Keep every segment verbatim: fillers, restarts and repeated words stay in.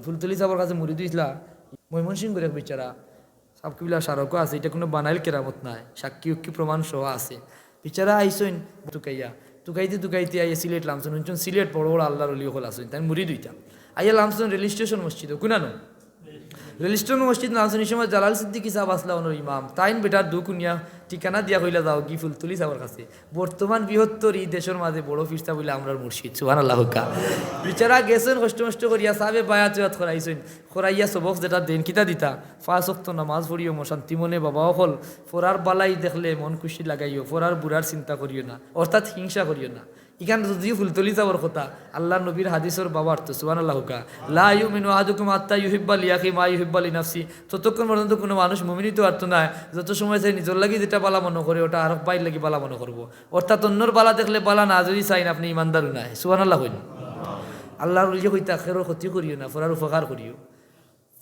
ফুলতলি সাবর কাছে মুরিদ অইছলা, ময়মনসিংহর এক বেচারা, সাব কিবলা স্মারকও আছে, ইটা কুনু বানাইল কেরামত নায়, সাক্ষী উক্ষী প্রমাণ সহ আছে। বেচারা আইছইন তুকাইয়া, তুকাইতে তুকাইতে আইয়া সিলেট লামছইন, হুনছইন সিলেট বড় বড় আল্লার অলি অকল আছইন, তাইন মুরিদ অইতা। আইয়া লামছইন রেল স্টেশন মসজিদ, কুনানো? রেল স্টেশন মসজিদ লামছইন, ই সময় জালাল সিদ্দিকী সাব আছলা অনর ইমাম, তাইন বেটার দুখ হুনিয়া ঠিকানা দিয়া কইলা, "যাওগি ফুলতলি সাবর কাছে।" বর্তমান বৃহত্তর ই দেশর মাঝে বড় পীর সাব অইলা আমরার মুর্শিদ, সুবহানাল্লাহ কউক্কা। বেচারা গেছইন কষ্ট মষ্ট করিয়া, সাবে বায়াত ওয়াত করাইছইন, করাইয়া সবক যেটা দেইন, কিতা দিতা? পাঁচ ওয়াক্ত নামাজ পড়িও মো শান্তি মনে বাবা অকল, পরার বালাই দেখলে মন খুশি লাগাইও, পরার বুরার চিন্তা করিও না, অর্থাৎ হিংসা করিও না। ইখান যদিও ফুলতলি সাবর কথা, আল্লার নবীর হাদিসর ভাবার্থ, সুবহানাল্লাহ কউক্কা। "লা ইউমিনু আহাদুকুম হাত্তা ইউহিব্বা লিআখি মা ইউহিব্বা লিনাফসি।" ততক্ষণ পর্যন্ত কুনু মানুষ মুমিন অইতে পারতো নায়, যত সময় সে নিজর লাগি যেটা বালা মনো করে, ওটা আরক ভাইর লাগি বালা মনো করবো। অর্থাৎ অন্যর বালা দেখলে বালা না যদি চাইন, আপনে ইমানদারও নায়। সুবহানাল্লাহ কইন। আল্লার অলিয়ে কইতা, "খেরর ক্ষতি করিও না, পরার উপকার করিও।"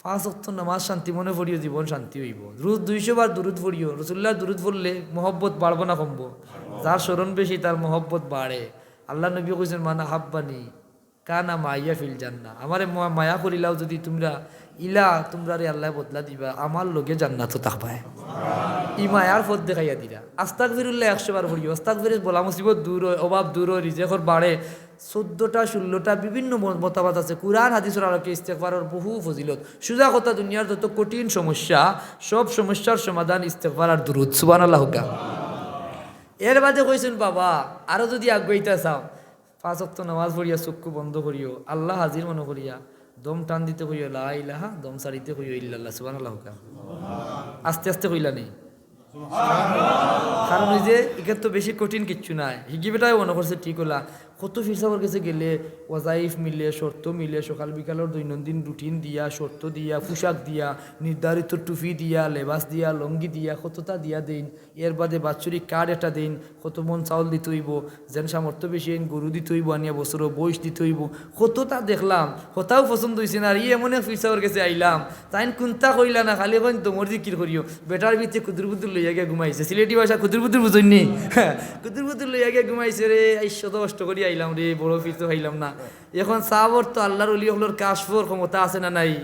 পাঁচ ওয়াক্ত নামাজ শান্তি মনে পড়িও, জীবন শান্তি অইবো। রোজ দুইশো বার দুরুদ পড়িও। রসুলুল্লাহর দুরুদ পড়লে মহব্বত বাড়বো না কমবো? যার স্মরণ বেশি, তার মহব্বত বাড়ে। আল্লার নবীয়ে কইছইন, "মান আহাব্বানি কানা মাইয়া ফিল জান্নাহ।" আমারে মা-, মায়া করিলাও যদি তুমরা, ইলা তুমরারে আল্লায় বদলা দিবা, আমার লগে জান্নাতো থাকবায়। ই মায়ার পথ দেখাইয়া দিরা। আস্তাগফিরুল্লাহ একশো বার পড়িও। আস্তাগফিরুল্লাহ বলা মুসিবত দূর অয়, অভাব দূর অয়, রিজেকর বাড়ে। চৌদ্দটা, ষোলোটা বিভিন্ন ম-, মতামত আছে। কুরআন হাদিসর আলোকে ইস্তেগফারর বহু ফজিলত। সুজা কথা, দুনিয়ার যত কঠিন সমস্যা, সব সমস্যার সমাধান ইস্তেগফার আর দুরুদ। সুবহানাল্লাহ কউক্কা। এর বাদে কইছইন, "বাবা, আরো যদি আগুয়াইতা চাও, পাঁচ ওয়াক্ত নামাজ পড়িয়া চক্ষু বন্ধ করিও, আল্লাহ হাজির মনো করিয়া দম টান দিতে কইও লা ইলাহা, দম ছাড়িতে কইও ইল্লাল্লাহ।" সুবহানাল্লাহ কউক্কা। আস্তে আস্তে কইলা নি? কারণ অউ যে, ইখান তো বেশি কঠিন কিচ্ছু নায়। হিগি বেটায় মনো করছে ঠিক অলা। কত পীর সাবর গেছে গেলে ওয়াজাইফ মিলে, শর্ত মিলে, সকাল বিকালর দৈনন্দিন রুটিন দিয়া, শর্ত দিয়া, পোশাক দিয়া, নির্ধারিত টুপি দিয়া, লেবাস দিয়া, লুঙ্গি দিয়া, কততা দিয়া দেইন। এর বাদে বাৎসরিক কার্ড একটা দেইন, কত মন চাউল দিতে অইবো, যেন সামর্থ্য বেশি অইন গরু দিতে অইবো, আনিয়া বছরো মহিষ দিতে অইবো, কততা দেখলাম, কতাউ পছন্দ অইছে না। আর ই এমন এক পীর সাবর গেছে আইলাম, তাইন কুনতা কইলা না, খালি কইন দমর জিকির করিও। বেটার ভিতরে কুদুর বুদুর লইয়া গিয়া ঘুমাইছে। সিলেটি ভাষা কুদুর বুদুর বুঝইন নি? কুদুর বুদুর লইয়া গিয়া ঘুমাইছে রে, আইজ শত কষ্ট করি আইলাম রে, বড় পীর তো পাইলাম না। এখন সাবর তো আল্লার অলি অকলর কাশফর ক্ষমতা আছে না নাই?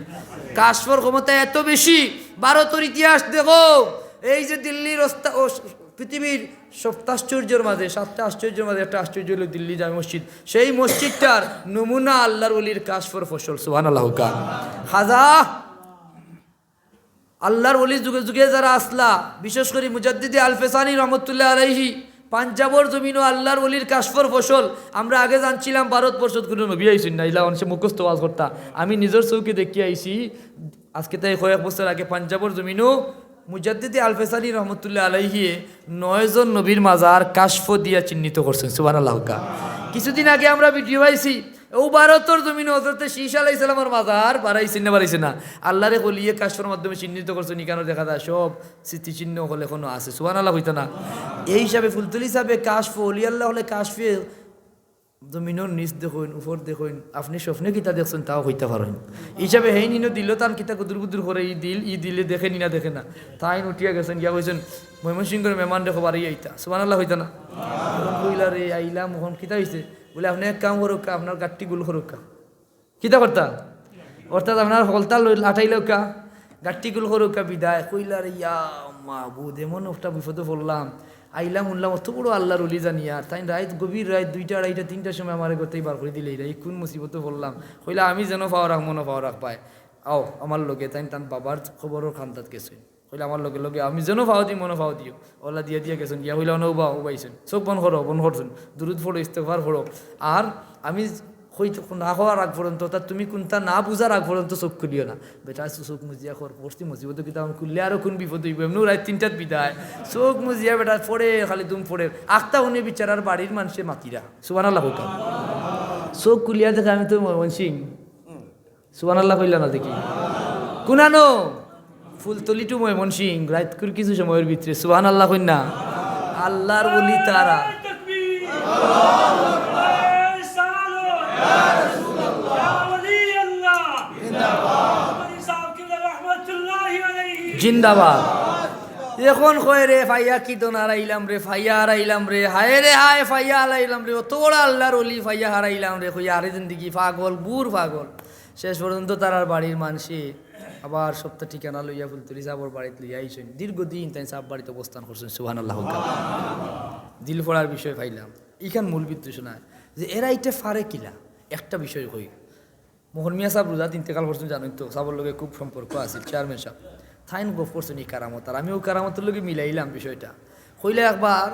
কাশফর ক্ষমতা এত বেশি, ভারতর ইতিহাস দেখো, এই যে দিল্লির ওস্তা-, ও পৃথিবীর সপ্তাশ্চর্যর মাঝে, সাতটা আশ্চর্যর মাঝে একটা আশ্চর্য অইলো দিল্লি জামে মসজিদ। সেই মসজিদটার নমুনা আল্লার অলির কাশফর ফসল। সুবহানাল্লাহ কউক্কা। খাজা, আল্লার অলি যুগে যুগে যারা আছলা, বিশেষ করি মুজাদ্দিদে আলফেসানি রহমতুল্লাহ আলাইহি, পাঞ্জাবর জমিনো আল্লার অলির কাশফর ফসল। আমরা আগে জানছিলাম ভারতবর্ষত কুনু নবী আইছইন না, ইলা মানুষে মুখস্থ ওয়াজ করতা। আমি নিজর চউখে দেখিয়া আইছি, আজকে তাই কয়েক বছর আগে পাঞ্জাবর জমিনো মুজাদ্দিদে আলফেসানি রহমতুল্লাহ আলাইহিয়ে নয়জন নবীর মাজার কাশফ দিয়া চিহ্নিত করছইন। সুবহানাল্লাহ কউক্কা। কিছুদিন আগে আমরা ভিডিও পাইছি, অউ ভারতর জমিনো হজরতে শীশ আলাইহিস সালামর মাজার বাড়াইছইন না, বাড়াইছইন না? আল্লার এক অলিয়ে কাশফর মাধ্যমে চিহ্নিত করছইন, ইখানো দেখা যায় সব স্মৃতিচিহ্ন অকল এখনো আছে। সুবহানাল্লাহ কইতা না? এই হিসাবে ফুলতলি সাবে কাশফ, অলি আল্লাহ অকলে কাশফে জমিনর নিচ দেখইন, উপর দেখইন, আপনে স্বপ্নে কিতা দেখছইন তাও কইতা পারইন। হিসাবে হেইন হিনো দিলো তান কিতা কুদুর বুদুর করে, ই দিল, ই দিলে দেখে নি না দেখে না। তাইন উঠিয়া গেছইন, গিয়া কইছইন, "ময়মনসিংহর মেহমান দেখো বাড়ি আইতা।" সুবহানাল্লাহ কইতা না? অখন কইলা রে, আইলাম, অখন কিতা অইছে? বলে, "আপনে এক কাম করউক্কা, আপনার গাট্টি গুল করউক্কা।" কিতা করতা? অর্থাৎ আপনার হকলতা লই-, আটাইলাউক্কা, গাট্টি গুল করউক্কা বিদায়। কইলা রে, ইয়া মাবুদ, এমন একটা বিপদো পড়লাম। আইলাম, হুনলাম অত বড় আল্লার অলি জানিয়া, আর তাইন রাইত, গভীর রাইত দুইটা, আড়াইটা, তিনটার সময় আমারে গড় থাকি বার করি দিলাইরা, ই কুন মুসিবতো পড়লাম। কইলা, "আমি যেনো পাও রাখমু, অনো পাও রাখবায়। আও আমার লগে।" তাইন তান বাবার কবরর কান্দাত গেছইন। কইলা, "আমার লগে লগে, আমি যেনো পাও দিমু, অনো পাও দিও।" অলা দিয়া দিয়া গেছইন, গিয়া কইলা, "অনো উবা, উবাইছইন। চউখ বন্ধ করো।" বন্ধ করছইন। দুরুদ পড়ো, ইস্তেগফার পড়ো। আর আমি কইতে, না কওয়ার আগ পর্যন্ত, অর্থাৎ তুমি কুনতা না বুঝার আগ পর্যন্ত চউখ খুলিও না। বেটা, চউখ মুজিয়া কর, পড়ছি মুসিবতো কিতা, অখন খুললে আরো কুন বিপদ অইবো, এমনেউ রাইত তিনটাত বিদায়। চউখ মুজিয়া বেটা পড়ের, খালি দুম পড়ের। আখতা হুনে বেচারার বাড়ির মানষে মাতিরা। সুবহানাল্লাহ কউক্কা। চউখ খুলিয়া দেখে আমি তো ময়মনসিং। সুবহানাল্লাহ কইলা না দেখি। কুনানো? ফুলতলি to ময়মনসিং, রাইতকুর কিছু সময়র ভিতরে। সুবহানাল্লাহ কইন না? আল্লার অলি তারা। জিন্দাবাদ। অখন কয় রে, "ফাইয়া কিদন হারাইলাম রে, ফাইয়া হারাইলাম রে, হায় রে হায়, ফাইয়া হারাইলাম রে, অত বড় আল্লার অলি ফাইয়া হারাইলাম রে।" কইয়া আরে জিন্দেগি পাগল, বুর পাগল। শেষ পর্যন্ত তারার বাড়ির মানষে আবার সবটা ঠিকানা লইয়া ফুলতলি সাবর বাড়িত লইয়া আইছইন। দীর্ঘদিন তাইন সাব বাড়িত অবস্থান করছইন। সুবহানাল্লাহ। দিল পড়ার বিষয় পাইলাম। ইখান মূল বিদ্বেষ নায় যে এরা ইটা ফারে কিলা। একটা বিষয় কই, মোহন মিয়া সাব রোজাত ইন্তেকাল করছইন, জানইন তো, সাবর লগে খুব সম্পর্ক আছিল, চেয়ারম্যান সাব। তাইন গফ করছইন ই কারামত, আর আমি অউ কারামতর লগে মিলাইলাম বিষয়টা। কইলা একবার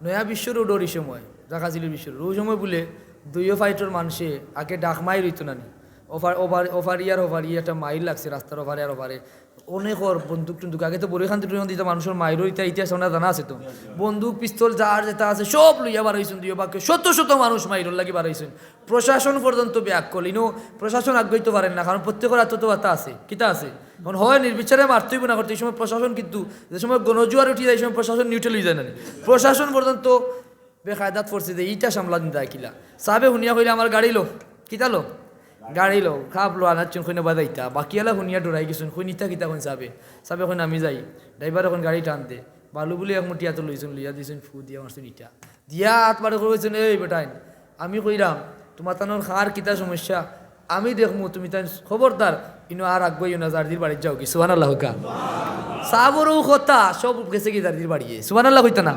নয়া বিশ্ব রোডর ই সময়, ঢাকা জিলুর বিশ্ব রোড, অউ সময় বুলে দুইও ফাইটর মানষে আগে ডাক মাইর অইতো না নি, ওফার, ওফার, ওফারি আর ওফারি একটা মাইর লাগছে রাস্তার ওফারে আর ওফারে। অনেকর বন্দুক টন্দুক, আগে তো বড়িখান টড়িখান দিতা মানষর মাইরর ইতা ইতিহাস আমরা জানা আছে তো। বন্দুক, পিস্তল, যার যেটা আছে সব লইয়া বার অইছইন, দুইও বাক্কে শত শত মানুষ মাইরর লাগি বার অইছইন। প্রশাসন পর্যন্ত ব্যাকুল, ইনো প্রশাসন আগাইতো পারের না, কারণ প্রত্যেকর আতো তো বাতা আছে, কিতা আছে। এখন হয় নির্বিচারে মারতে অইবো না করতে, ই সময় প্রশাসন কিন্তু, যে সময় গণজোয়ার উঠি যায়, ই সময় প্রশাসন নিউট্রাল অই যায় না নি। প্রশাসন পর্যন্ত বেকায়দাত পড়ছে যে ইটা সামলা দিন যায় কিলা। সাবে হুনিয়া কইলা, "আমার গাড়ি লো।" "কিতা লো?" "গাড়ি লো।" খাপ লো আনাচ্ছুন, কইন বাজাইতা। বাকিআলা হুনিয়া ডরাই গেছইন, কইন, "ইতা কিতা কইন সাবে?" সাবে কইন, "আমি যাই।" ড্রাইভারে কইন, "গাড়ি টান দে।" বালু বুলে এক মুঠি আতো লইছইন, লইয়া দিছইন, ফু দিয়া মারছইন ইটা। দিয়া আত বাড়ি করি কইছইন, "এই বেটাইন, আমি কইরাম, তুমার তানোর কার কিতা সমস্যা, আমি দেখমু, তুমি তাইন খবরদার, ইনো আর আগুয়াইও না, যারদির বাড়িত যাওগি।" সুবহানাল্লাহ কউক্কা। সাবর অউ কথা, সব গেছেগি যারদির বাড়িয়ে। সুবহানাল্লাহ কইতা না?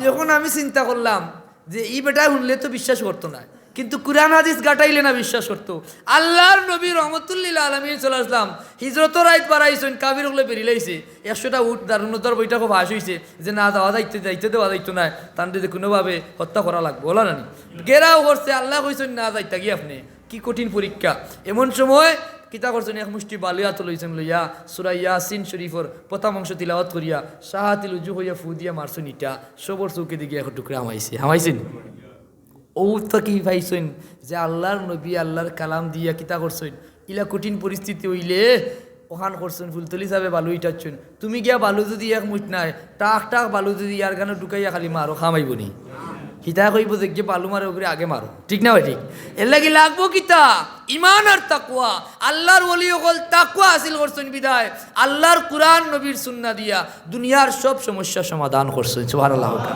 এখন আমি চিন্তা করলাম যে ই বেটায় হুনলে তো বিশ্বাস করতো না, কিন্তু কুরআন হাদিস ঘাটাইলে না বিশ্বাস করতো। আল্লার নবী রহমতুল্লিল আলামিন সাল্লাল্লাহু আলাইহি ওয়াসাল্লাম হিজরতর রাইত বারাইছইন, কাফির অকলে বেরিলাইছে, একশোটা উট দারুন নদওয়ার বৈঠকো ফাঁস অইছে যে না যাওয়া যাইতে, যাইতে দেওয়া যাইতো নায়, তানরে যে কুনুভাবে হত্যা করা লাগবো, অলা না নি? ঘেরাও করছে, আল্লায় কইছইন, "না যাইতাগি আপনে।" কি কঠিন পরীক্ষা। এমন সময় কিতা করছইন, এক মুষ্টি বালু আতো লইছইন, লইয়া সূরা ইয়াসিন শরীফর প্রথম অংশ তিলাওয়াত করিয়া শাহাতিল উজু কইয়া ফু দিয়া মারছইন ইটা, সবর চউখেদি গিয়া এক টুকরা হামাইছে, হামাইছে নি? অউ থাকি পাইছইন যে আল্লার নবী আল্লার কালাম দিয়া কিতা করছইন, ইলা কঠিন পরিস্থিতি অইলে অখান করছইন, ফুলতলি সাবে বালু ইটাচ্ছইন। তুমি গিয়া বালু যুদি এক মুঠ নায়, টাক টাক বালু যুদি ইয়ার গানো ঢুকাইয়া খালি মারো, কাম আইবো নি? হিতায় কইবো যে গিয়া বালু মারে অগুরে আগে মারো, ঠিক না ভাই? ঠিক। এরলাগি লাগবো কিতা? ইমান আর তাকওয়া। আল্লার ওলি অকল তাকওয়া হাসিল করছইন বিধায় আল্লার কুরআন নবীর সুন্নাহ দিয়া দুনিয়ার সব সমস্যা সমাধান করছইন। সুবহানাল্লাহ।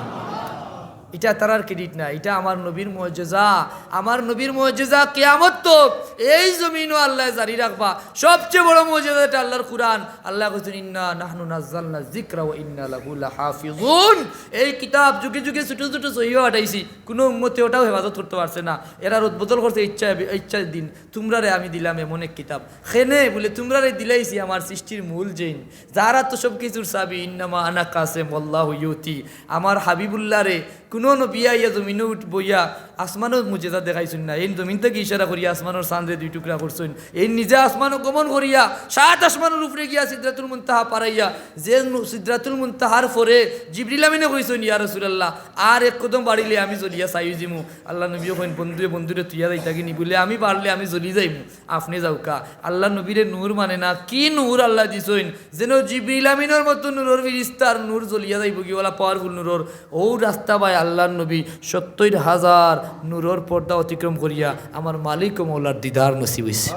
ইটা তারার credit না, ইটা আমার নবীর মুজিজা। আমার নবীর মুজিজা কিয়ামত তো এই জমিনো আল্লায় জারি রাখবা। সবচেয়ে বড় মুজিজা ইটা আল্লার কুরআন। আল্লায় কইছইন, "ইন্না নাহনু নাজ্জালনা যিকরা ওয়া ইন্না লাহু লাহাফিজুন।" এই কিতাব যুগে যুগে ছোট ছোট সহিফা পাঠাইছি, কুনু উম্মতে ওটাও হেফাজত করতে পারছে না। এরা রদবদল করছে ইচ্ছা, ইচ্ছার দিন। তুমরারে আমি দিলাম এমন এক কিতাব। কেনে বুলে, তুমরারে দিলাইছি আমার সৃষ্টির মূল জেইন, যার আতো সব কিছুর চাবি, "ইন্নামা আনা কাসেম ওয়াল্লাহু ইউতি।" আমার হাবিবুল্লাহরে কুনু নবী আইয়া জমিনো উঠ-, বইয়া আসমানো মুজিজা দেখাইছইন না। এইন জমিন থাকি ইশারা করিয়া আসমানর চান্দরে দুই টুকরা করছইন। এইন নিজে আসমানো গমন করিয়া সাত আসমানর উপরে গিয়া সিদরাতুল মুনতাহা পারাইয়া, যে নু-, সিদরাতুল মুনতাহার পরে জিবরিল আমিনে কইছইন, "ইয়া রাসূলুল্লাহ, আর এক কদম বাড়িলে আমি জ্বলিয়া ছাই অইযিমু।" আল্লার নবীয়ে কইন, "বন্ধুয়ে বন্ধুরে থুইয়া যাইতাগি নি?" বুলে, "আমি বাড়লে আমি জ্বলি যাইমু।" আপনে যাউক্কা। আল্লার নবীরে নূর মানে না, কি নূর আল্লায় দিছইন, যেন জিবরিল আমিনর মতো নূরর ফিরিস্তার নূর জ্বলিয়া যাইবোগি, অলা powerful নূরর। অউ রাস্তা বায় আল্লার নবী সত্তইর হাজার নূরর পর্দা অতিক্রম করিয়া আমার মালিক ও মৌলার দিদার নসিব অইছে।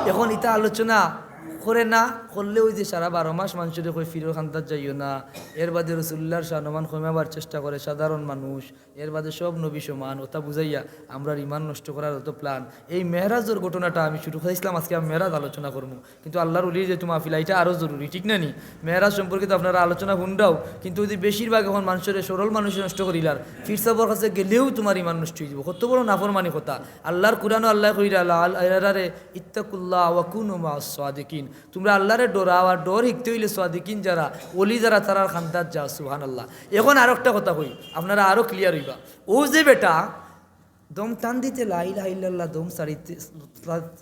এখন ইতা আলোচনা করে না, করলে অউ যে সারা বারো মাস মানষরে কয়, "ফিরর কান্দাত যাইও না।" এরবাদে রসুলুল্লাহর শানমান কমাবার চেষ্টা করে সাধারণ মানুষ। এরবাদে সব নবী সমান, ওটা বুঝাইয়া আমরার ইমান নষ্ট করার অত plan। এই মেরাজর ঘটনাটা আমি শুরু করিছিলাম, আজকে আমি মেরাজ আলোচনা করমু, কিন্তু আল্লার ওলির যেহেতু মাহফিল, ইটা আরো জরুরি, ঠিক না নি? মেরাজ সম্পর্কে তো আপনারা আলোচনা হুনরাও, কিন্তু অউ যে বেশিরভাগ এখন মানষরে, সরল মানষে নষ্ট করিলার, পীর সাবর কাছে গেলেউ তুমার ইমান নষ্ট অইযিবো। কত বড় নাফরমানি কথা। আল্লার কুরআনো আল্লায় কইরা, "লা-, আল্লারে ইত্তাকুল্লাহ ওয়া কুনু মাআস সাদিকিন।" তুমরা আল্লারে ডরাও, আর ডর হিকতে অইলে সাদিকিন যারা, ওলি যারা, তারার কান্দাত যাও। সুবহানাল্লাহ। এখন আরোকটা কথা কই, আপনারা আরো clear অইবা। অউ যে বেটা দম টান দিতে লা ইলাহা ইল্লাল্লাহ, দম ছাড়িতে,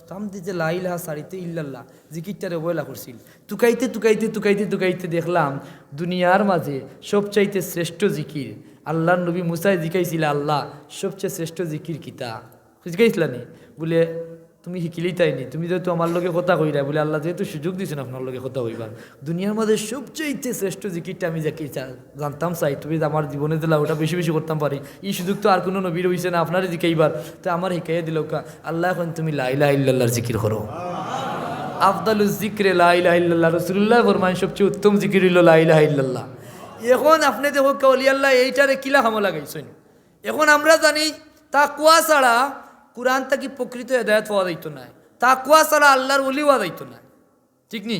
টান দিতে লা ইলাহা, ছাড়িতে ইল্লাল্লাহ, জিকিরটারে অবহেলা করছিল। তুকাইতে, তুকাইতে, তুকাইতে, তুকাইতে দেখলাম দুনিয়ার মাঝে সবচাইতে শ্রেষ্ঠ জিকির। আল্লার নবী মুসায় জিকাইছিল, "আল্লাহ, সবচেয়ে শ্রেষ্ঠ জিকির কিতা?" জিকাইছিলা নি? বুলে, "তুমি হিকিলিতায় নি, তুমি যেহেতু আমার লগে কথা কইরায়, বুলে, আল্লায় যেহেতু সুযোগ দিছইন আপনার লগে কথা কইবার, দুনিয়ার মাঝে সবচাইতে শ্রেষ্ঠ জিকিরটা আমি জাকি-, জা-, জানতাম চাই, তুমি আমার জীবনে দিলা, ওটা বেশি বেশি করতাম পারি। ই সুযোগ তো আর কুনু নবীর অইছে না, আপনারে জিকাইবার, তো আমারে হিকাইয়া দিলাউক্কা।" আল্লায় কইন, "তুমি লা ইলাহা ইল্লাল্লাহর জিকির করো।" আফদালুজ জিকরে লা ইলাহা ইল্লাল্লাহ, রাসুলুল্লায় ফরমাইন, "সবচেয়ে উত্তম জিকির অইলো লা ইলাহা ইল্লাল্লাহ।" এখন আপনে দেখউক্কা, ওলি আল্লায় এইটারে কিলা কামো লাগাইছইন। এখন আমরা জানি, তাকওয়া ছাড়া কুরআন থাকি প্রকৃত হেদায়েত পাওয়া যাইতো নায়। তাকওয়া ছাড়া আল্লাহর ওলি অওয়া যাইতো না। ঠিক নি?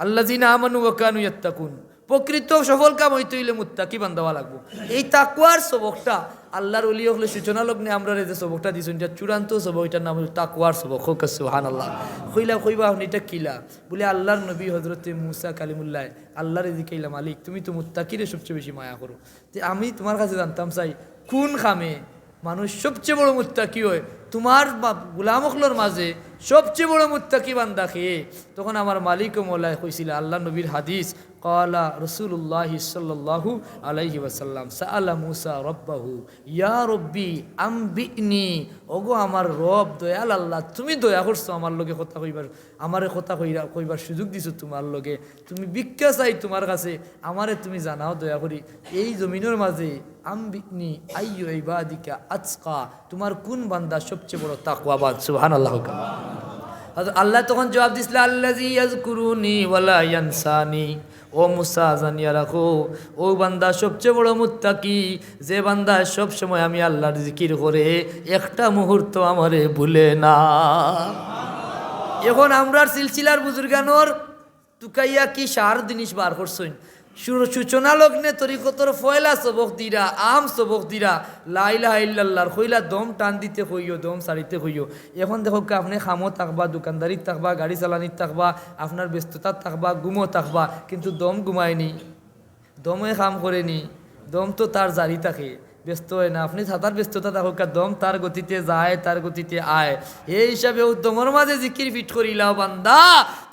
আল্লাযিনা আমানু ওয়া কানু ইয়াত্তাকুন। প্রকৃত সফল কাম অইতে অইলে মুত্তাকি বান্দা অওয়া লাগবো। এই তাকওয়ার সবকটা আল্লাহর ওলি অকলে সূচনা লগ্নে আমরারে যে সবকটা দিছইন, ইটা চূড়ান্ত সবক, ইটার নাম অইলো তাকওয়ার সবক। কউক্কা সুবহানাল্লাহ। কইলা, কইবা আপনে ইটা কিলা? বুলে আল্লাহর নবী হযরতে মুসা কালিমুল্লাহ আল্লাহরে জিকাইলা, মালিক, তুমি তো মুত্তাকিরে সবচেয়ে বেশি মায়া করো, তে আমি তুমার কাছে জানতাম চাই, কুন কামে মানুষ সবচেয়ে বড় মুত্তাকি অয়? তুমার বা-, গুলাম অকলর মাঝে সবচেয়ে বড় মুত্তাকি বান্দা কে? তখন আমার মালিক ও মওলায় কইছিলা, আল্লাহর নবীর হাদিস, ক্বালা রাসূলুল্লাহি সাল্লাল্লাহু আলাইহি ওয়াসাল্লাম, সাআলা মুসা রাব্বাহু, ইয়া রব্বি আম্বিনি, ওগো আমার রব, দয়াল আল্লাহ, তুমি দয়া করছো আমার লগে কথা কইবার, আমারে কথা কইরা, কইবার সুযোগ দিছো তুমার লগে, তুমি ভিক্ষা চাই তুমার কাছে, আমারে তুমি জানাও দয়া করি, এই জমিনর মাঝে আম্বিনি আইয়ু ইবাদিকা আতকা, তুমার কুন বান্দা সবচেয়ে বড় তাকওয়াবান? সুবহানাল্লাহ। আল্লাহ তখন জবাব দিছলা, আল্লাযী ইয়াযকুরুনি ওয়া লা ইয়ানসানি। ও মুসা, জানিয়া রাখো, অউ বান্দা সবচেয়ে বড় মুত্তাকি, যে বান্দায় সব সময় আমি আল্লাহর জিকির করে, একটা মুহূর্ত আমারে ভুলে না। এখন আমরার সিলসিলার বুজুর্গানর তুকাইয়া কি সার জিনিস বার করছইন। সু-, সূচনা লগ্নে তরিকতর পয়লা সবক দিরা, আম সবক দিরা, লা ইলাহা ইল্লাল্লাহর কইলা দম টান দিতে কইও, দম ছাড়িতে কইও। এখন দেখউক্কা, আপনে কামো থাকবা, দোকানদারিত থাকবা, গাড়ি চালানিত থাকবা, আপনার ব্যস্ততাত থাকবা, ঘুমো থাকবা, কিন্তু দম ঘুমায়নি, দমে কাম করেনি, দম তো তার জারি থাকে। ব্যস্ত অয় না, আপনে সাদার ব্যস্ততা থাকউক্কা, দম তার গতিতে যায়, তার গতিতে আয়। এই হিসাবে অউ দমর মাঝে জিকির ফিট করিলাও বান্দা,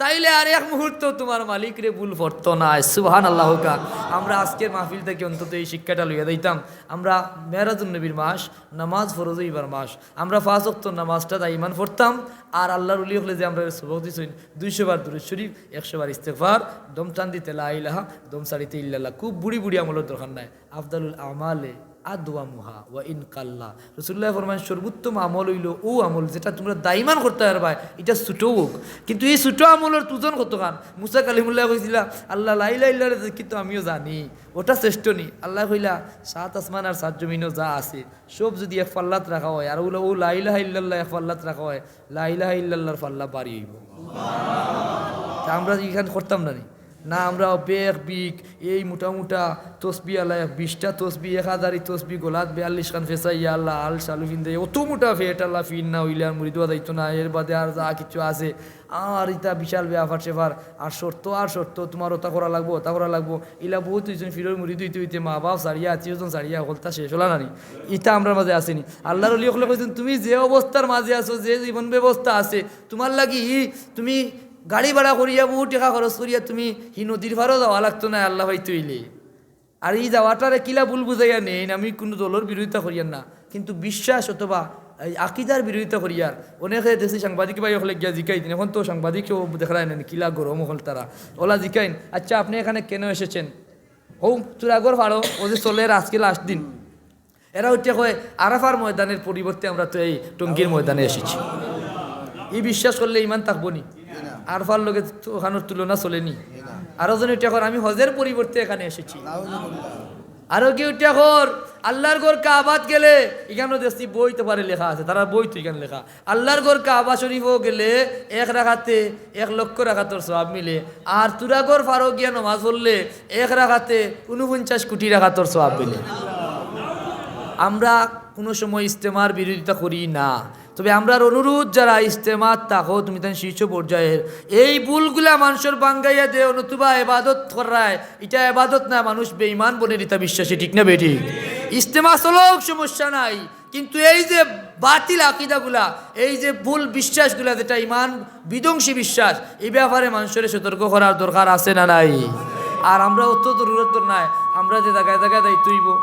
তাইলে আর এক মুহূর্ত তুমার মালিকরে ভুল পড়তো নায়। সুবহানাল্লাহ কউক্কা। আমরা আজকের মাহফিল থাকি অন্তত এই শিক্ষাটা লইয়া যাইতাম। আমরা মেরাজুন নবীর মাস, নামাজ ফরজ অইবার মাস, আমরা পাঁচ ওয়াক্ত নামাজটা দাইমান পড়তাম, আর আল্লাহর ওলি অকলে যে আমরারে সবক দিছইন, দুইশো বার দুরূদ শরীফ, একশো বার ইস্তেগফার, দম টান দিতে লা ইলাহা, দম ছাড়িতে ইল্লাল্লাহ। খুব বুড়ি বুড়ি আমলর দরকার নাই। আফদালুল আমালে আদওয়ামুহা ওয়া ইন কাল্লা। রাসূলুল্লায় ফরমাইন, সর্বোত্তম আমল অইলো অউ আমল যেটা তুমরা দাইমান করতায় পারবায়, ইটা ছোট অউক, কিন্তু এই ছোট আমলর ওজন কতখান। মুসা কালিমুল্লায় কইছিলা, আল্লাহ, লা ইলাহা ইল্লাল্লাহর জিকির তো আমিও জানি, ওটা শ্রেষ্ঠ নি? আল্লায় কইলা, সাত আসমান আর সাত জমিনো যা আছে, সব যুদি এক পাল্লাত রাখা অয়, আর অউ লা, অউ লা ইলাহা ইল্লাল্লাহ এক পাল্লাত রাখা অয়, লা ইলাহা ইল্লাল্লাহর পাল্লা ভারি অইবো। তে আমরা ইখান করতাম না নি? না, আমরা বেক বিক, এই মোটা মোটা তসবি আলা, বিশটা তসবি, এক হাজারি তসবি, গলাত বিয়াল্লিশ খান ফেছাইয়া আলা, আল শালু ফিন্দে, অত মোটা ফেট আলা ফিন না অইলে আর মুরিদ অওয়া যাইতো না। এর বাদে আর যা কিছু আছে, আর ইতা বিশাল ব্যাপার স্যাপার, আর শর্ত, আর শর্ত, তুমার ওটা করা লাগবো, ওটা করা লাগবো। ইলা বউত অইছইন, ফিরর মুরিদ অইতে অইতে মা বাপ ছাড়িয়া, আত্মীয় স্বজন ছাড়িয়া, হকলতা শেষ অইলা না নি? ইতা আমরার মাঝে আছে নি? আল্লাহর ওলি অকলে কইছইন, তুমি যে অবস্থার মাঝে আছো, যে জীবন ব্যবস্থা আছে, তুমার লাগি তুমি গাড়ি ভাড়া করিয়া, বউত টেকা খরচ করিয়া তুমি হি নদীর পারও যাওয়া লাগতো নায় আল্লাহ পাইতে অইলে। আর ই যাওয়াটারে কিলা ভুল বুঝাইয়া নেইন, আমি কুনু দলর বিরোধিতা করিয়ার না, কিন্তু বিশ্বাস অথবা এই আকিদার বিরোধিতা করিয়ার। অনেকে দেখছি সাংবাদিক ভাই অকলে গিয়া জিকাইন, এখন তো সাংবাদিকও দেখরায় না নি, কিলা গরম অকল তারা। অলা জিকাইন, আচ্ছা, আপনি এখানে কেন এসেছেন? হউ তুরাগর পারো, অউ যে চলের আজকে last দিন। এরা উঠিয়া কয়, আরাফার ময়দানের পরিবর্তে আমরা তো এই টঙ্গীর ময়দানে এসেছি। ই বিশ্বাস করলে ইমান থাকবো নি? আরাফার লগে তো অখানোর তুলনা চলে নি। আরো জন উঠিয়া কর, আমি হজের পরিবর্তে এখানে এসেছি। আরো কেউ উঠিয়া কর, আল্লাহর ঘর কাবাত গেলে, ইখানো দেখছি বইত পারে লেখা আছে, তারার বইত ইখান লেখা, আল্লাহর ঘর কাবা শরীফও গেলে এক রাকাতে এক লক্ষ রাকাতর সওয়াব মিলে, আর তুরাগর পারো গিয়া নমাজ পড়লে এক রাকাতে ঊনপঞ্চাশ কোটি রাকাতর সওয়াব মিলে। আমরা কুনু সময় ইজতেমার বিরোধিতা করি না, তবে আমরার অনুরোধ, যারা ইজতেমাত থাকো, তুমি তান শীর্ষ পর্যায়ের এই ভুলগুলা মানষর ভাঙ্গাইয়া দেও, নতুবা এবাদত করায়, ইটা এবাদত না, মানুষ বেঈমান বনের ইতা বিশ্বাসী, ঠিক না বেঠিক? ইজতেমা চলউক, সমস্যা নাই, কিন্তু এই যে বাতিল আকিদাগুলা, এই যে ভুল বিশ্বাসগুলা, যেটা ইমান বিধ্বংসী বিশ্বাস, ই ব্যাপারে মানষরে সতর্ক করার দরকার আছে না নাই? আর আমরা অত জরুরত নাই, আমরা যে জাগায় জাগায় যাইতে অইবো,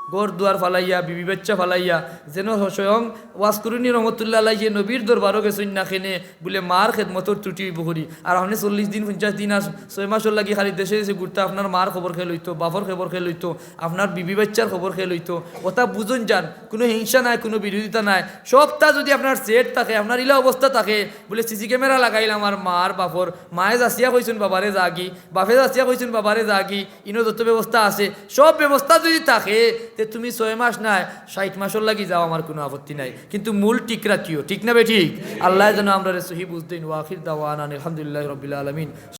ঘর দুয়ার ফালাইয়া, বিবি বাচ্চা ফালাইয়া, যেন স্বয়ং ওয়াজ করুনি রহমতুল্লাহ আলাইহি নবীর দরবারও গেছইন না কেনে, বুলে মার খেদমতর ত্রুটি অইবো করি। আর আপনে চল্লিশ দিন, পঞ্চাশ দিন আর ছয় মাসর লাগি খালি দেশে দেশে ঘুরতা, আপনার মার খবর কে লইতো, বাপর খবর কে লইতো, আপনার বিবি বাচ্চার খবর কে লইতো। অতা বুঝইন যান, কুনু হিংসা নাই, কুনু বিরোধিতা নাই। সবটা যুদি আপনার set থাকে, আপনার ইলা অবস্থা থাকে, বুলে সিসি ক্যামেরা লাগাইল আমার মার বাপর, মায়ে যাচিয়া কইছইন বাবারে যাগি, বাপে যাচিয়া কইছইন বাবারে যাগি, ইনো যত ব্যবস্থা আছে, সব ব্যবস্থা যুদি থাকে, তুমি ছয় মাস নায়, ষাইট মাসর লাগি যাও, আমার কুনু আপত্তি নাই, কিন্তু মূল ঠিক রাখিও, ঠিক না বেঠিক? আল্লায় যেন আমরারে সহি বুঝ দেইন। ওয়া আখির দাওয়ানা আলহামদুলিল্লাহি রাব্বিল আলামিন।